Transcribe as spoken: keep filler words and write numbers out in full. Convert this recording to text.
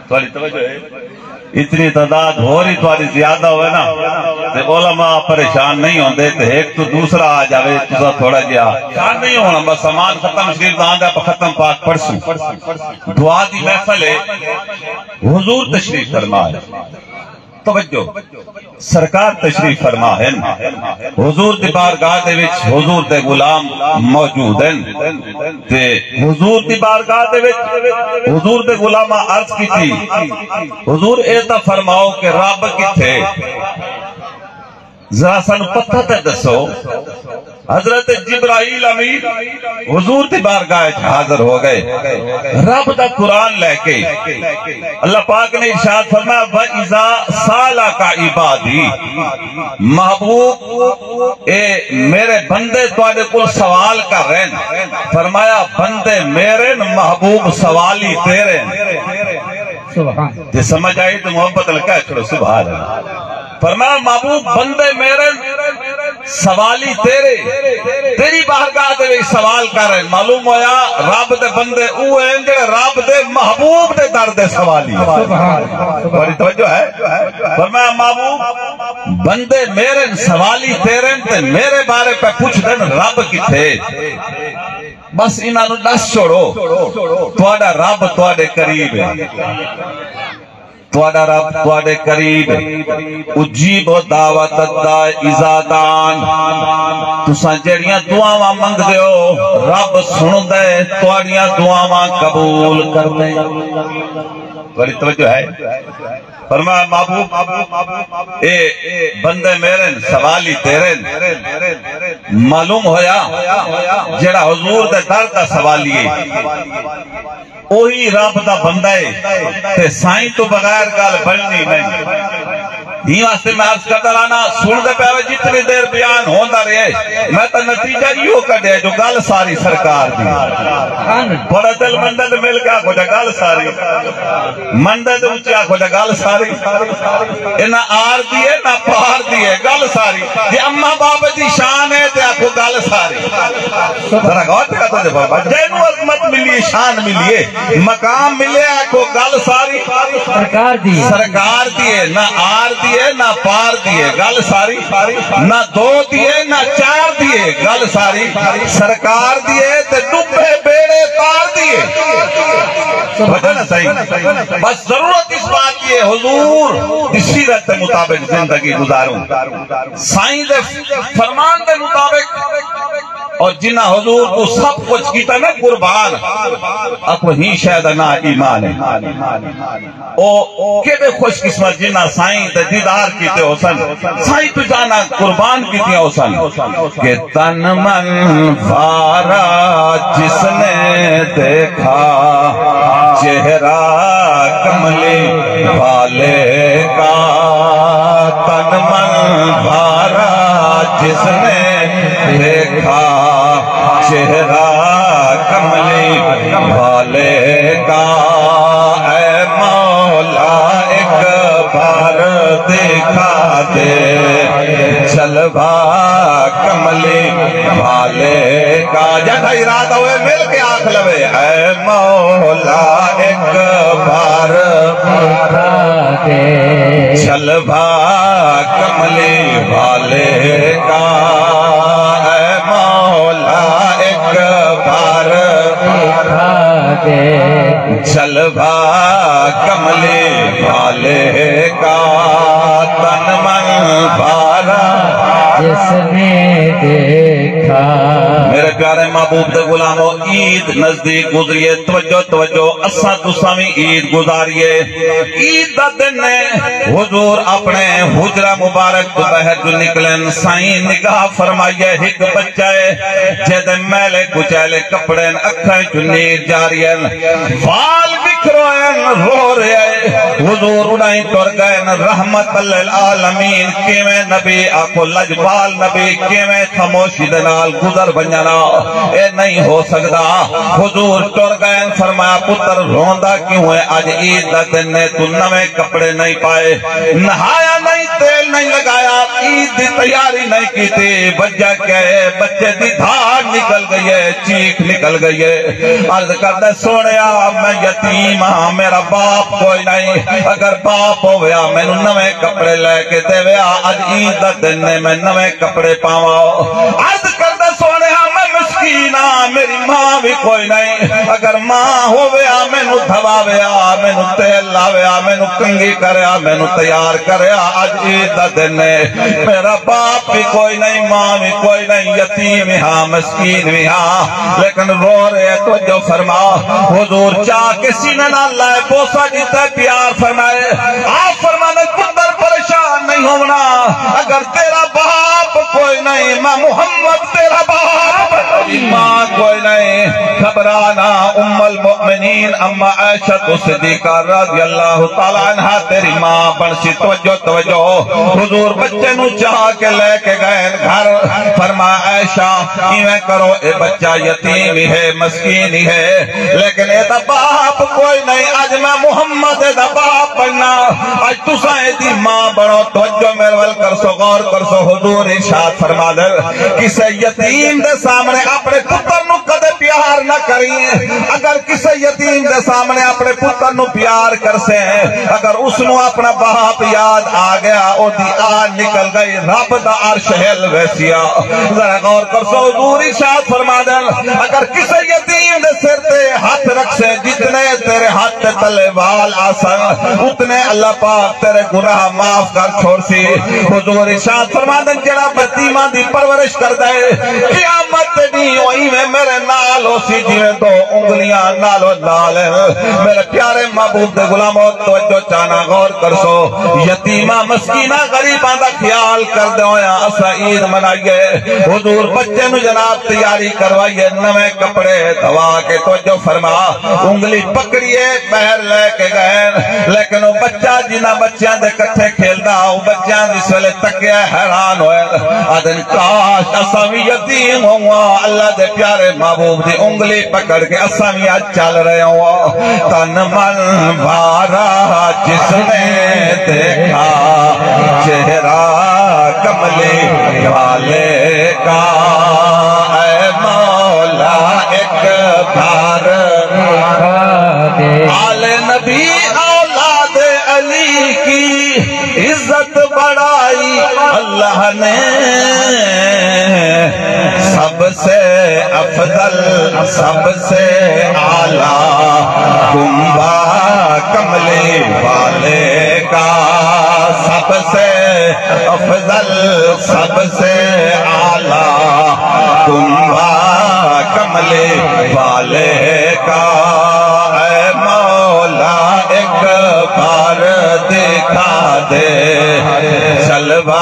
تہاݙی توجہ ہے؟ اتنی تعداد ہور ہی تہاݙی زیادہ ہوئے نا، تے علماء پریشان نہیں ہوندے، تے ہک توں دوسرا آ جاوے، تساں تھوڑا جہا پریشان نہیں ہونا۔ بس امان ختم شریف دا آندا، آپاں ختم پاک پڑھسوں۔ دعا دی محفل ہے، حضور تشریف فرما ہے۔ توجہ، سرکار تشریف فرما ہن۔ حضور دی بارگاہ دے وچ حضور دے غلام موجود ہن۔ تے حضور دی بارگاہ دے وچ حضور دے غلاماں عرض کیتی، "حضور، اے تاں فرماؤ کہ رب کتھے؟ ذرا سانوں پتہ تے ݙسو۔" حضرت جبرائیل امین حضور دی بارگاہ وچ حاضر ہو گئے، رب دا قرآن لے کے۔ اللہ پاک نے ارشاد فرمایا، "وَإِذَا سَأَلَكَ عِبَادِي"، محبوب، اے میرے بندے تہاݙے کول سوال کر رہے ہیں۔ فرمایا، بندے میرے نے، محبوب سوالی تیرے نے۔ سبحان۔ جے سمجھ آئی تو محبت نال کہہ چھوڑو، سبحان اللہ۔ فرمایا، محبوب، بندے میرے، سوالی تیرے، تیری بارگاہ دے وچ سوال کر رہے ہیں۔ معلوم ہویا، رب دے بندے اوہ ہیں جڑے رب دے محبوب دے در دے سوالی ہیں۔ سبحان اللہ، سبحان۔ بڑی توجہ ہے۔ فرمایا، محبوب، بندے میرے، سوالی تیرے، تے میرے بارے پہ پوچھ دے، رب کتھے؟ بس انہاں نوں ݙس چھوڑو، تہاݙا رب تہاݙے قریب ہے۔ تہاݙا رب تہاݙے قریب ہے۔ اجیب دعوت الداع اذا دعان۔ تساں جڑیاں دعاواں منگدے ہو، رب سݨدا ہے، تہاݙیاں دعاواں قبول کردا ہے۔ تہاݙی توجہ ہے؟ فرمایا، محبوب، اے بندے میرے نے، سوالی تیرے نے۔ معلوم ہویا، جڑا حضور دے در دا سوالی ہے، اوہی رب دا بندہ ہے، تے سائیں تو بغیر ڳالھ بݨنی نہیں۔ ایں واسطے میں عرض کردا رہنا، سݨدے پئے وے، جتنی دیر بیان ہوندا رہے، میں تاں نتیجہ ایہو کڈھیا جو ڳالھ ساری سرکار دی۔ بڑا دل منڈے تے مل کے آکھو جا ڳالھ ساری۔ منڈے تے اچی آکھو جا ڳالھ ساری۔ اے نہ آر دی ہے، نہ پار دی ہے، ڳالھ ساری۔ جے اماں بابے دی شان ہے تے آکھو ڳالھ ساری۔ ذرا غور تے کر تے بابا، جینوں عظمت ملی ہے، شان ملی ہے، مقام ملے، آکھو ڳالھ ساری۔ سرکار دی ہے۔ سرکار دی ہے، نہ آر دی ہے، نہ پار دی ہے، ڳالھ ساری۔ نہ دو دی ہے، نہ چار دی ہے، ڳالھ ساری۔ سرکار دی ہے تے ݙبھے ٻیڑے تار دی ہے۔ سبحان اللہ۔ سائیں، بس ضرورت اس بات کی ہے، حضور دی سیرت دے مطابق زندگی گزاروں۔ سائیں دے فرمان دے مطابق، اور جنہاں حضور کوں سب کجھ کیتا نا قربان، اکو ہی شے دا ناں ایمان ہے۔ او کیݙے خوش قسمت جنہاں سائیں دے دیدار کیتے ہوسن، سائیں توں جاناں قربان کیتیاں ہوسن۔ کہ تن من بھارا جس نے دیکھا چہرہ کملی والے کا، تن من بھارا جس نے دیکھا چہرہ کملی والے کا، اے مولا ایک بار دکھا دے جلوہ کملی والے کا۔ جیڑھا ارادہ ہوئے مل کے آکھ لوے، اے مولا ایک بار دکھا دے جلوہ کملی والے کا، اے مولا ایک بار دکھا دے جلوہ کملی والے کا، تن من بھارا جس نے دیکھا۔ میرے پیارے محبوب دے غلامو، عید نزدیک گزریے، توجہ، توجہ، اساں تساں وی عید گزاریے۔ عید دا دن ہے، حضور اپنے حجرہ مبارک تو باہر جو نکلن، سائیں نگاہ فرمائیے، ہک بچہ ہے جیندے میلے کچیلے کپڑے ہن، اکھاں چوں نیر جاری ہن، وال بکھروئے ہن، رو رہیا ہے۔ حضور اݙائیں ٹر ڳئے ہن، رحمت للعالمین، کیویں نبی آکھو لجپال نبی، کیویں خاموشی دے نال گزر ونڄݨا، اے نہیں ہو سڳدا۔ حضور ٹر ڳئے ہن، فرمایا، پتر روندا کیوں ہے؟ اڄ عید دا دن ہے، توں نویں کپڑے نہیں پائے، نہایا نہیں، تیل نہیں لگایا، عید دی تیاری نہیں کیتی۔ وجہ کیا ہے؟ بچے دی دھاڑ نکل گئی ہے، چیخ نکل گئی ہے۔ عرض کردا، سوہݨیا، میں یتیم ہاں، میرا باپ کوئی نہیں، اگر باپ ہویا مینوں نویں کپڑے لے کے دیویا، اڄ عید دا دن ہے، میں نویں کپڑے پاواں۔ عرض کردا، سوہݨیا، میں مسکین ہاں، میری ماں بھی کوئی نہیں، اگر ماں ہوویا مینوں دھواویا، مینوں تیل لاویا، مینوں کنگھی کریا، مینوں تیار کریا، اڄ عید دا دن ہے، میرا باپ بھی کوئی نہیں، ماں بھی کوئی نہیں، یتیم ہاں، مسکین بھی ہاں، لیکن رو رہے۔ توجہ فرما، حضور چا کے سینے نال لائے، بوسہ ݙتا، پیار فرمائے۔ آپ فرماندے، پتر پریشان نہیں ہووݨا، اگر تیرا باپ کوئی نہیں، میں محمد تیرا باپ، ماں کوئی نہیں، گھبرانا، ام المؤمنین اما عائشہ صدیقہ رضی اللہ تعالی عنہا تیری ماں بݨسی۔ توجہ، توجہ، حضور بچے نوں چا کے لے کے گئے گھر۔ فرما، عائشہ، ایویں کرو، اے بچہ یتیم ہی ہے، مسکین ہی ہے، لیکن اے دا باپ کوئی نہیں۔ اڄ میں محمد اے دا باپ بݨنا، اڄ تساں اے دی ماں بݨو۔ توجہ میرے ول کرسو، غور کرسو، حضور ارشاد فرما دے، کسے یتیم دے سامنے اپݨے پتر نوں کدے پیار نہ کریں۔ اگر کسے یتیم دے سامنے اپݨے پتر نوں پیار کرسے، اگر اس نوں اپݨا باپ یاد آ گیا، او دی آ نکل گئی، رب دا عرش ہل ویسیا۔ ذرا غور کرسو، حضور ارشاد فرما دین، اگر کسے یتیم دے سر تے ہتھ رکھسے، جتنے تیرے ہتھ تے تلے وال آسن، اتنے اللہ پاک تیرے گناہ معاف کر چھوڑسی۔ حضور ارشاد فرما دین، جڑا یتیماں دی پرورش کردا ہے، قیامت دے ݙینہہ او ایویں میرے نال ہوسی جیویں دو انگلیاں نالو نال ہن۔ میرے پیارے محبوب دے غلامو، توجہ چاہنا، غور کرسو، یتیماں، مسکیناں، غریباں دا خیال کردے ہوئے اساں عید منائیے۔ حضور بچے نوں جناب تیاری کروائیے، نویں کپڑے دھوا کے، توجہ فرما، انگلی پکڑیے، ٻاہر لے کے گئے، لیکن او بچہ جنہاں بچیاں دے کٹھے کھیلدا، او بچیاں جس ویلے تکیا حیران ہوئے، آدھن، کاش اساں وی یتیم ہوواں، اللہ دے پیارے محبوب دی انگلی پکڑ کے اساں وی اڄ چل رہے ہوں۔ تن من بھارا جس نے دیکھا چہرہ کملی والے کا، اے مولا ایک بار آل نبی اولاد علی کی عزت بڑھائی اللہ نے۔ سب سے افضل، سب سے اعلیٰ کنبہ کملی والے کا، سب سے افضل، سب سے اعلیٰ کنبہ کملی والے کا۔ اے مولا، ایک بار دکھا دے جلوہ۔